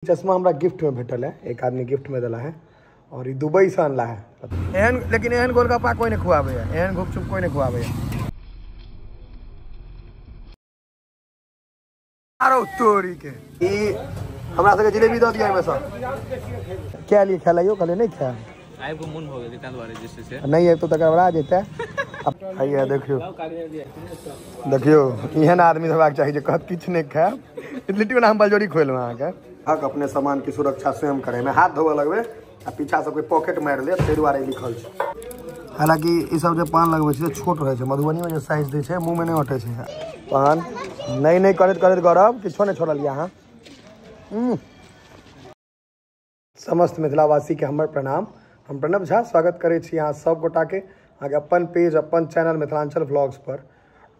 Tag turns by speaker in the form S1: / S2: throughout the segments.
S1: चश्मा हमरा गिफ्ट में भेटल है, एक आदमी गिफ्ट में दिला है और ई दुबई से अनला है। एहन लेकिन एहन गोलगप्पा कोई नहीं खुआबे है, एहन गुपचुप कोई नहीं खुआबे है। आरो तोरी के ई हमरा सबके जिलेबी दऽ दिया एहिमे सब। क्या लिए खेलाइयो कहले नहीं खाए
S2: आइब को मन हो गेल ताहि दुआरे जे छै से
S1: नहीं आबि तो गड़बड़ा जेतै। हैया देखियो देखियो एहन आदमी हेबाक चाही जे कहत किछु नहीं खायब। लिट्टी बना हम बलजोरी खोललहुँ अहाँके। हक अपने सामान की सुरक्षा स्वयं करे में हाथ धोबऽ लगबै आ पीछा से कोई पॉकेट मारि लेत ताहि दुआरे लिखल छै। हालांकि ई सब जे पान लगबै छै छोट रहै छै, मधुबनी में जे साइज दै छै मुँह में नहीं अटै छै। पान नहीं नहीं करैत करैत गौरव किछो नहीं छोड़लियै अहाँ। समस्त मिथिलावासी के हमर प्रणाम। हम प्रणव झा स्वागत करै छी अहाँ सब गोटाके अहाँके अपन पेज अपन चैनल मिथिलांचल व्लॉग्स पर।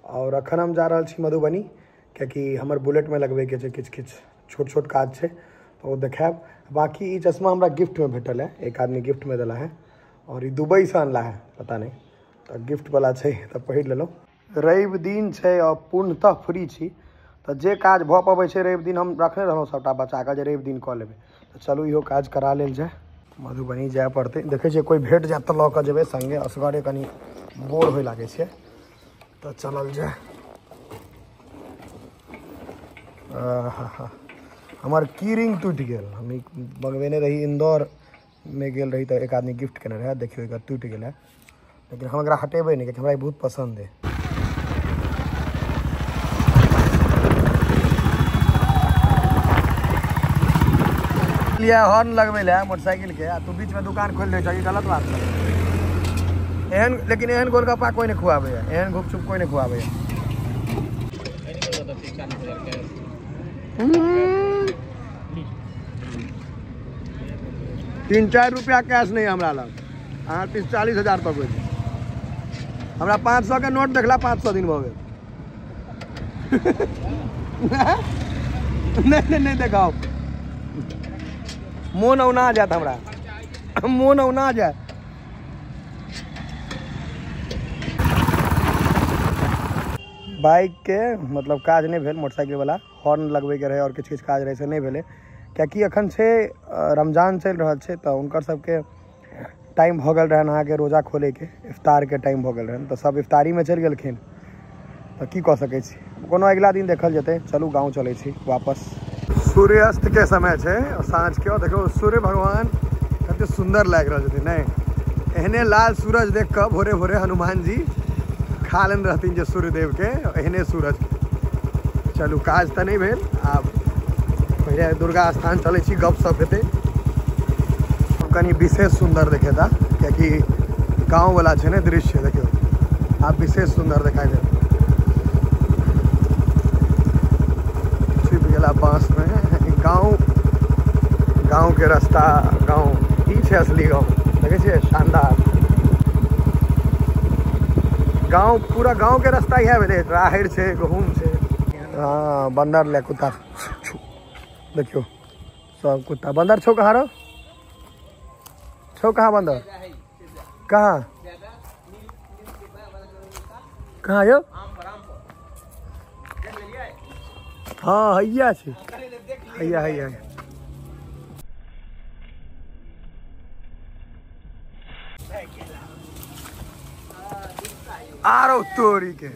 S1: और अखन हम जा रहल छी मधुबनी कियाकि हमर बुलेटमे लगबैके छै किछु किछु छोट छोट काज छै तो ओ देखायब। बाकी ई चश्मा हमरा गिफ्ट में भेटल है, एक आदमी गिफ्ट में दिला है और ई दुबई से अनला है, पता नहीं तो गिफ्ट वाला छै तो पहिर लेलहुँ। रवि दिन छै और पूर्णतः फ्री छी तो जे काज भऽ पबै छै रवि दिन हम रखने रहलहुँ सबटा बचा कऽ जे रवि दिन कऽ लेबै। तऽ चलू इहो काज करा लेल जाय, मधुबनी जाय पड़तै। देखै छियै कोइ भेट जायत तऽ लऽ कऽ जेबै सङ्गे, असगरे कनि बोर होइ लागै छै तऽ चलल जाय। हमर की रिंग टूटि गेल, हम ई मंगबेने रही इंदौर में गेल रही तऽ एक आदमी गिफ्ट केने रहै, देखियौ एकर टूटि गेल है लेकिन हम एकरा हटेबै नहि कियाकि हमरा ई बहुत पसन्द है। लिया हॉर्न लगबै लए मोटरसाइकिल के आ तू बीच में दुकान खोलि दै छह, ई गलत बात छै। एहन लेकिन एहन गोलगप्पा कोई नहीं खुआबै है, एहन गुपचुप कोई नहीं खुआबै है। 3-4 रुपया कैश नहीं हमरा लग, अहाँ 30-40 हजार तक होइ छै। हमरा 500 के नोट देखला 500 दिन भऽ गेल। नहीं नहीं नहीं देखाओ, मोन औना जायत हमरा, मोन औना जायत। बाइक के मतलब काज नहीं भेल, मोटरसाइकिल वाला हॉर्न लगबैके रहै और किछु किछु काज रहै से नहीं भेलै कियाकि अखन छै रमजान चलि रहल छै तऽ हुनकर सबके टाइम भऽ गेल रहनि अहाँके रोजा खोलैके, इफ्तारके टाइम भऽ गेल रहनि तऽ सब इफ्तारीमे चलि गेलखिन। तऽ की कऽ सकै छी, कोनो अगिला दिन देखल जेतै। चलू गाँव चलै छी वापस। सूर्यास्त के समय छै साँझ के, देखियौ सूर्य भगवान कते सुन्दर लागि रहल छथिन। नहीं एहने लाल सूरज देख कऽ भोरे भोरे हनुमान जी खा लेने रहथिन जे सूर्यदेव के एहने सूरज के। चलू काज तऽ नहीं भेल, आब पहिले दुर्गा स्थान चलै छी, गप सप हेतै। कनि विशेष सुन्दर देखेता कियाकि गाँव वाला छै ने दृश्य, देखियौ आब विशेष सुन्दर देखाइ देत। छिप गेला बाँस में। गाँव गाँव के रास्ता, गाँव ई छै असली गाँव, देखै छियै शानदार गाँव, पूरा गाँव के रास्ता इएह भेलै, राहरि छै गहूँम छै। हाँ बन्दर ले कुत्ता, देखियौ सब कुत्ता। बन्दर छौ कहाँ रौ, छौ कहाँ बन्दर, कहाँ कहाँ यौ? हाँ हैया छै, हैया हैया। आरो तोरी के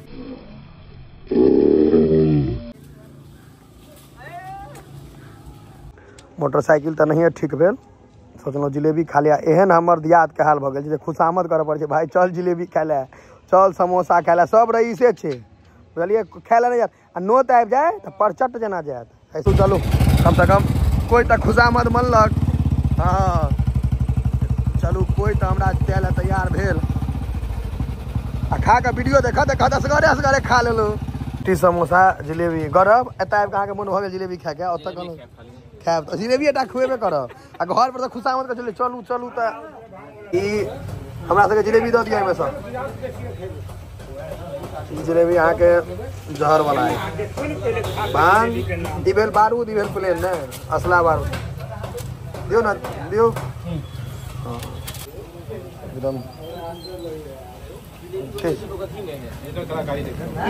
S1: मोटरसाइकिल तऽ नहिए ठीक भेल, सोचलहुँ जिलेबी खा लिया। एहन हमर दियादके हाल भऽ गेल छै जे खुशामद करऽ पड़ै छै, भाय चल जिलेबी खाय लए, चल समोसा खाय लए, सब रईसे छै बुझलियै, खाय लए नहि जायत आ नोत आबि जाय तऽ परचट जेना जायत। ऐसे चलू कम से कम कोइ तऽ खुशामद मनलक। हाँ चलू कोइ तऽ हमरा दै लए तैयार भेल आ खा कऽ वीडियो देखऽ देखऽ असगरे असगरे खा लेलहुँ। लिट्टी समोसा जिलेबी गौरव एतऽ आबि कऽ अहाँके मोन भऽ गेल जिलेबी खायके, ओतऽ कहलहुँ खायब तऽ जिलेबी एकटा खुएबे करब आ घर पर तऽ खुशामद कऽ चलू चलू चलू। तऽ ई हमरा सबके जिलेबी दऽ दिअ एहिमे सब। ई जिलेबी अहाँके जहर वाला है, भांग ई भेल बारूद, ई भेल प्लेन ने असला बारूद। दियौ ने दियौ एकदम ठीक।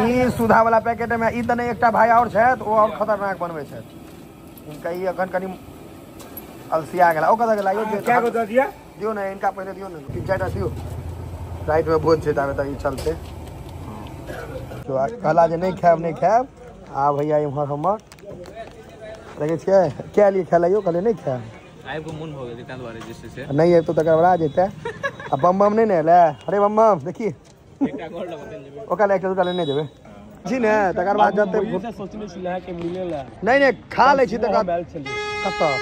S1: ई सुधा वाला पैकेट में ई तऽ नहि, एकटा भाई और छथि ओ और खतरनाक बनबै छथि, हुनका ई अखन कनि अलसिया गेला। ओ कतऽ गेला यौ?
S3: क्या को दऽ दिअ?
S1: दियौ ने इनका पहिले दियौ ने, 3-4 टा दियौ। रातिमे भोज छै ताबे तक ई चलतै। तो कहला जे नहि खायब नहि खायब। आ भैया इम्हर हमर देखै छियै क्या लिए खाय लैयो, कहलियै नहि खायब।
S2: आबि कऽ मोन भऽ गेलै ताहि दुआरे जे छै से
S1: नहि अबितौ तऽ गड़बड़ा जेतै। आ बम बम नहि ने एलै? अरे बम बम देखी ओकरा लए 1 2टा लेने जेबै जी ने, तकर बाद जते
S3: सोचने छलै के मिले ला।
S1: नहीं नहीं खा लै छी तकर कतऽ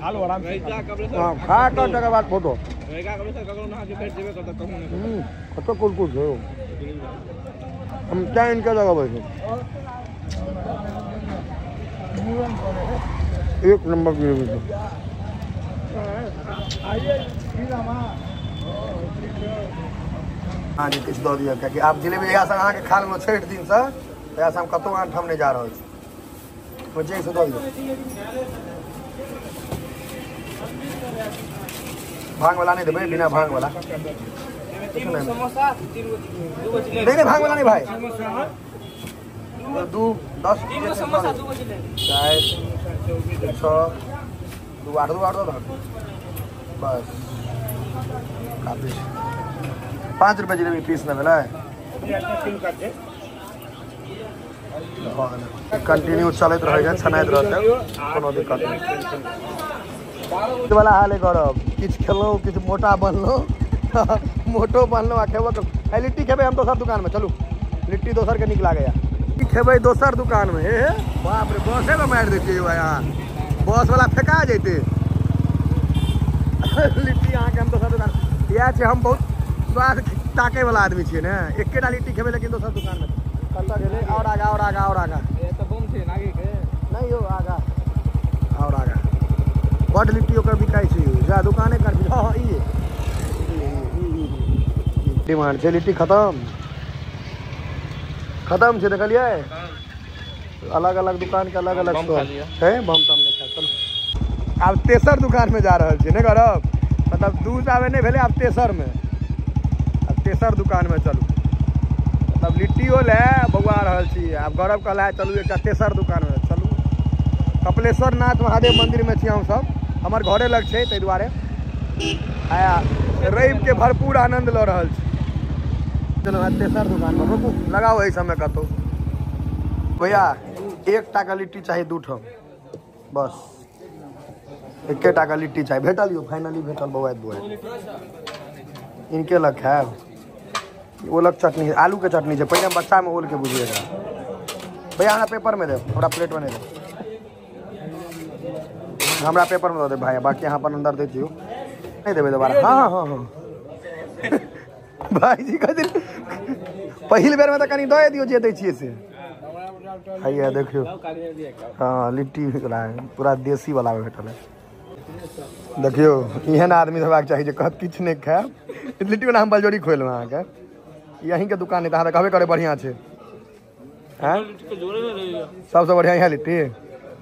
S3: खा लो आराम से।
S1: हां खा कऽ तकर बाद फोटो कतऽ कुरकुर छै। हम चाय इनके लगबै छी, एक नंबर ग्रेवी छै। हाँ जी किछु दऽ दिअ, कियाकि आब जिलेबी जहियासँ अहाँके खा लेलहुँ 6 दिनसँ तहियासँ हम कतहु आन ठाम नहि जा रहल छी। से दऽ दिअ। भांग वाला नहीं देबै, बिना भांग वाला। नहीं नहीं भांग वाला नहीं भाई। 2 10 4 6 2 8 2 8 2 बस काफी। 5 रुपये जिलेबी पीस न भेलै। कंटिन्यू चलैत रहै, छनाइत रहतै, कोनो दिक्कत नहि। वाला हाल करब, किछु खेलहुँ किछु मोटा बनलहुँ, मोटो बनलहुँ आ खेबो। लिट्टी खेबै हम दोसर दुकानमे, चलू लिट्टी दोसरके नीक लागैए। खेबै दोसर दुकानमे। हे हे बाप रे, बसेमे मारि दैतियै भाई, अहाँ बसवला फेका जैतै। लिट्टी अहाँके हम दोसर दुकान, इएह छै हम बहुत स्वाद ताकैवला आदमी छियै ने। एकेटा लिट्टी खेबै लेकिन दोसर दुकानमे। कतऽ गेलै? और आगा और आगा और आगा। नहीं यौ आगा और आगा। बड लिट्टी ओकर बिकाइ छै यौ, जा दुकाने कर। हँ ई डिमांड छै। लिट्टी खतम खतम छै, देखलियै? अलग अलग दुकान के अलग अलग छै। बम तम नहि खाय। चलू आब तेसर दुकान में जा रहल छी, नहि करब मतलब 2 आबे नहि भेलै, आब तेसर में, आब तेसर दुकान में चलू। मतलब लिट्टियो लए बौआ रहल छी। आब गौरव कहला चलू एकटा तेसर दुकान में चलू। कपिलेश्वर नाथ महादेव मंदिर में छी हमसब, हमर घरे लग छै, ताहि दुआरे आ रवि के भरपूर आनंद लऽ रहल छी। चलू तेसर दुकान में रुकू, लगाओ एहि समय कतहु। भैया 1 टाका लिट्टी चाही 2 ठाम, बस 1 टाका लिट्टी चाही। भेटल यौ, फाइनली भेटल। बौआइत बौआइत इनके लग खायब। ओलक चटनी, आलूके चटनी छै। पहिले हम बच्चामे ओलके बुझिए रहे। भैया हमरा पेपरमे देब, हमरा प्लेटमे नहि देब, हमरा पेपरमे दऽ देब भाई, बाकी अहाँ अपन अन्दर दै दियौ। नहि देबै दोबारा। हाँ हाँ हाँ भाईजी कहै पहिल बेरमे तऽ कनि दऽ दियौ जे दै छियै से। हैया देखियौ, हाँ लिट्टी पूरा देसी वाला भेटल है। देखियौ एहन आदमी हेबाक चाही जे कहत किछु नहि खायब। लिट्टी वाला हम बलजोरी खोललहुँ अहाँके, यहीँके दुकान नहि तऽ अहाँ तऽ कहबे करै बढ़िआँ छै। सबसँ बढ़िआँ इएह लिट्टी।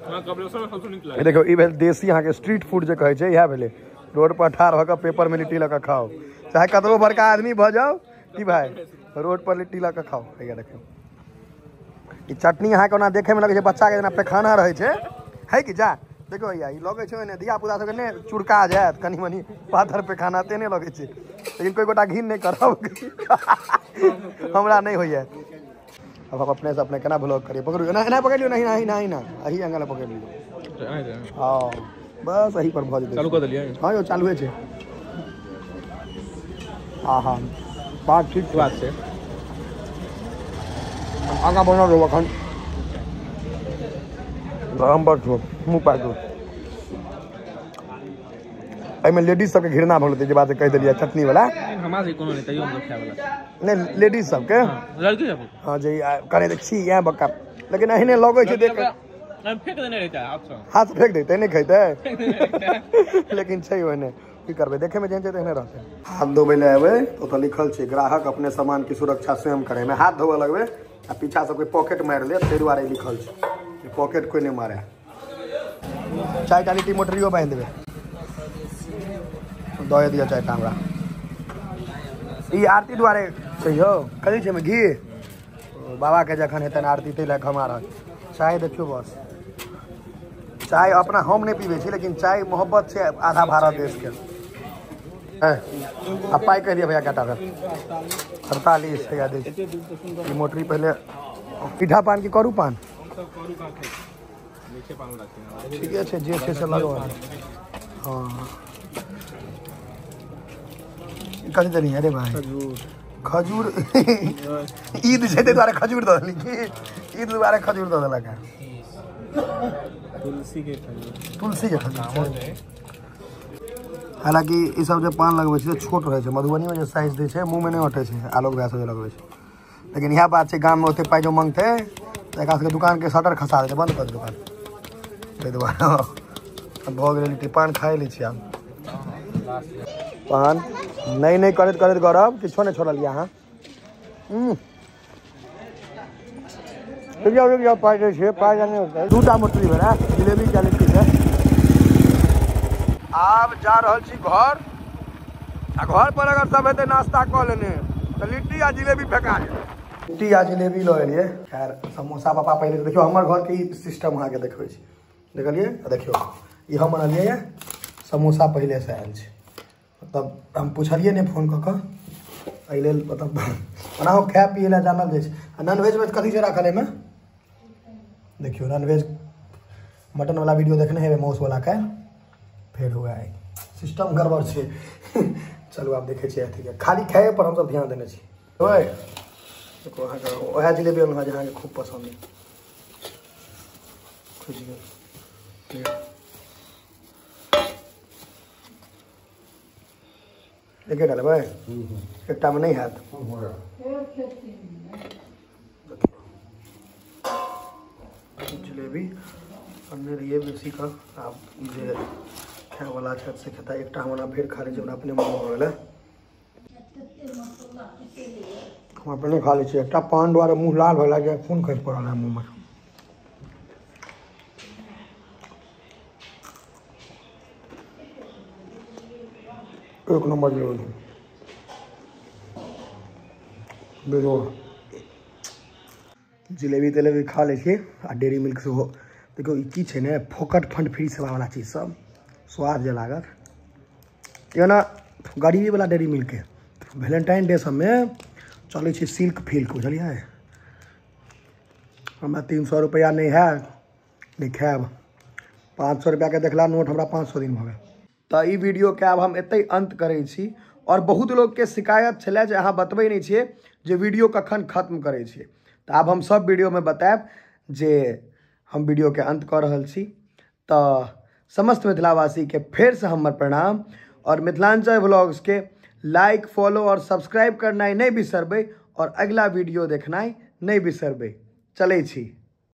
S1: देखियौ ई भेल देसी अहाँके स्ट्रीट फूड जे कहै छै, इएह भेलै। रोड पर ठाढ़ भऽ कऽ पेपरमे लिट्टी लऽ कऽ खाउ, चाहे कतबो बड़का आदमी भऽ जाउ की भाई, रोड पर लिट्टी लऽ कऽ खाउ। हैया देखियौ ई चटनी अहाँके ओना देखैमे लगै छै बच्चाके जेना पैखाना रहै छै, है कि जा देखियौ भैया ई लगै छै ओहिने धिया पुता सबके नहि चुरका जायत कनि मनि पाथर पैखाना ते नहि लगै छै, लेकिन कोइ गोटा घिन नहि करब, हमरा नहि होइए। अब हम अपने से अपने केना ब्लॉग करिए। पकड़ू एना एना पकड़ि लियौ, नहीं नहीं नहीं ना एही एंगल पकड़ि लियौ। हाँ बस एही पर भऽ जेतै।
S2: चालू कऽ देलियै?
S1: हाँ यौ चालुए छै। हाँ हाँ बात ठीक
S2: बात छै।
S1: आगाँ बनल रहू, एखन गरम बड़ छौ, मुँह पाकि गेल। एहिमे लेडीज सबके घृणा भऽ जेतै जे बात कहि देलियै चटनी वाला।
S2: हमरा से कोनो नहि, तैयो हम खाय वाला
S1: नहि, लेडीज सबके
S2: लड़की सब।
S1: हाँ जे करे तऽ छी इएह बक्का, लेकिन एहने लगै छै देख
S2: फेंक देने रहता है,
S1: हाथ फेंक देते नहि खैते, लेकिन छै ओहने की करबै, देखे में जेहन छै तेहने रहतै। हाथ धोबै लए एबै ओतऽ लिखल छै ग्राहक अपने सामान की सुरक्षा स्वयं करे। मे हाथ धोबऽ लगबै आ पीछा से कोई पॉकेट मारि लेत, ताहि दुआरे लिखल छै पॉकेट कोई नहि मारे। 4टा लिट्टी मोटरियो बान्हि देबै, दऽ दिअ 4टा हमरा। ई आरती दुआरे छै यौ, कथी छै घी, बाबा के जखन हेतनि आरती ताहि लए घमा रहल। चाय देखियौ बस, चाय अपना हम नहीं पीबै छी, लेकिन चाय मोहब्बत छै आधा भारत देश के। आ पाइ कह दिया भैया कटा भेल 48 टका दै छी। ई मोटरी पहिले पीठा पान की करू पान? ठीके छै, जे छै से लगवा। हाँ कथी देनी? अरे भाई खजूर। ईद छै ताहि दुआरे खजूर दऽ देली की? ईद दुआरे खजूर दऽ देलक है।
S3: तुलसी के खजूर,
S1: तुलसी के खजूर। हालाँकि ई सब जे पान लगबै छै छोट रहै छै, मधुबनी में जे साइज दै छै मुँह में नहि अटै छै, आलोक भैया सब जे लगबै छै। लेकिन इएह बात छै, गाम में ओते पाइ जो मांगतै तऽ एकरा सबके दुकान के शटर खसा देतै, बंद कऽ देतै दुकान। ताहि दुआरे भऽ गेलै लिट्टी पान खाइ लै छी आब। पान नहि नहि करैत करैत गौरव किछो नहि छोड़लियै अहाँ। रुकि जाउ, पाइ दै छियै, पाइ नहि होतै। दूटा मोटरी भेलै जिलेबी के लिट्टी के। आब जा रहल छी घर, आ घर पर अगर सब हेतै नाश्ता कऽ लेने तऽ लिट्टी आ जिलेबी फेका जेतै। लिट्टी आ जिलेबी लऽ एलियै। खैर समोसा पापा पहिले देखियौ हमर घरके ई सिस्टम अहाँके देखबै छी, देखलियै? देखियौ ई हम बनलियै ये, समोसा पहिलेसँ आयल छै। मतलब हम पुछलियै नहि फोन कऽ कऽ एहि लेल, मतलब ओनाहो खाय पियै लए जानल जाइ छै। आ नॉनवेजमे कथी छै राखल एहिमे? देखियौ नॉनवेज मटन वाला वीडियो देखने हेबै मौस वाला के, फेर हुआ है सिस्टम गड़बड़ छै। चलू आब देखै छियै अथीके, खाली खाइ पर हमसब ध्यान देने छी। ओए देखो अहाँके वएह जिलेबी अनलहुँ जे अहाँके खूब पसन्द अइ। खुजि गेल। एकेटा लेबै? एकटामे नहि हैत। जिलेबी अनने रहियै बेसी कऽ, आब जे खायवला छथि से खेता। एकटा हम ओना फेर खा लै छी, हमरा अपने मोन भऽ गेलै, हम अपने खा लै छी। एकटा पान दुआरे मुँह लाल भऽ गेल, खून खसि पड़ल है मुँहमे। एक नंबर जिलेबी बेजोड़। जिलेबी तिलेबी खा लै छी आ डेयरी मिल्क सेहो। देखियौ ई की छै ने, फोकट फंड फ्री सेवा वाला चीज सब स्वाद जे लागत। एना गरीबी वाला डेयरी मिल्क के वैलेंटाइन डे सबमे चलै छै सिल्क फिल्क, बुझलियै? हमरा 300 रुपैआ नहि है, नहि खायब। 500 रुपैआके देखला नोट हमरा 500 दिन भऽ गेल। तऽ ई वीडियोके आब हम एतहि अंत करै छी। और बहुत लोकके शिकायत छलै जे अहाँ बतबै नहि छियै जे वीडियो कखन खत्म करै छियै, तऽ आब हम सब वीडियोमे बतायब जे हम वीडियोके अंत कऽ रहल छी। तऽ समस्त मिथिलावासीके फेरसँ हमर प्रणाम, और मिथिलांचल व्लॉग्सके लाइक फॉलो और सब्सक्राइब करनाइ नहि बिसरबै, और अगिला वीडियो देखनाइ नहि बिसरबै। चलै छी।